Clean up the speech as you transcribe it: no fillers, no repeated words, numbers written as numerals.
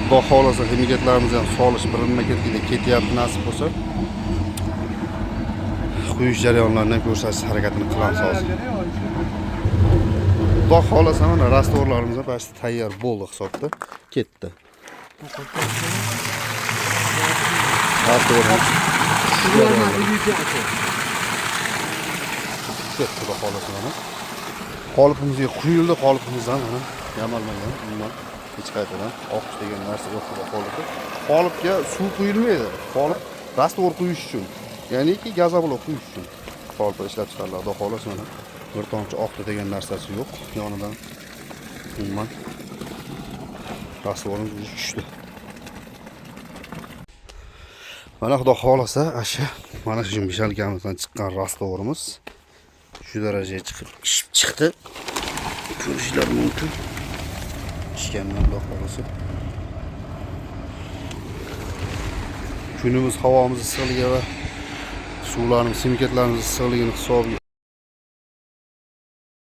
Xudo xohlasa ximikatlarimizni ham solish birinma-ketlikda ketyapti, nasib bo'lsa. Quyish jarayonlarini ham ko'rsatish harakatini qilamiz hozir. Xudo xohlasa mana rastvorlarimiz ham почти tayyor bo'ldi hisobda. Ketdi. Rastvorimiz ketdi xudo xohlasa mana. Qolipimizga quyildi, qolipimizdan mana yamalmagan umuman hech qayerdan oqish degan narsa yo'q xudo xohlasa. Qolipga suv quyilmaydi. Qolip rastvor quyish uchun, ya'niki gazoblok quyish uchun qoliplar ishlab chiqariladi. Xudo xohlasa mana bir tomchi oqdi degan narsasi yo'q. Yonidan umuman rastvorimiz уже tushdi. Mana xudo xohlasa asha mana shu mishalkamizdan chiqqan rastvorimiz shu darajaga chiqib pishib chiqdi. Ko'rishlar mumkin. Pishgandan xudo xohlasa. Kunimiz havomiz issiqligi va suvlarimiz, ximikatlarimiz issiqligini hisobiga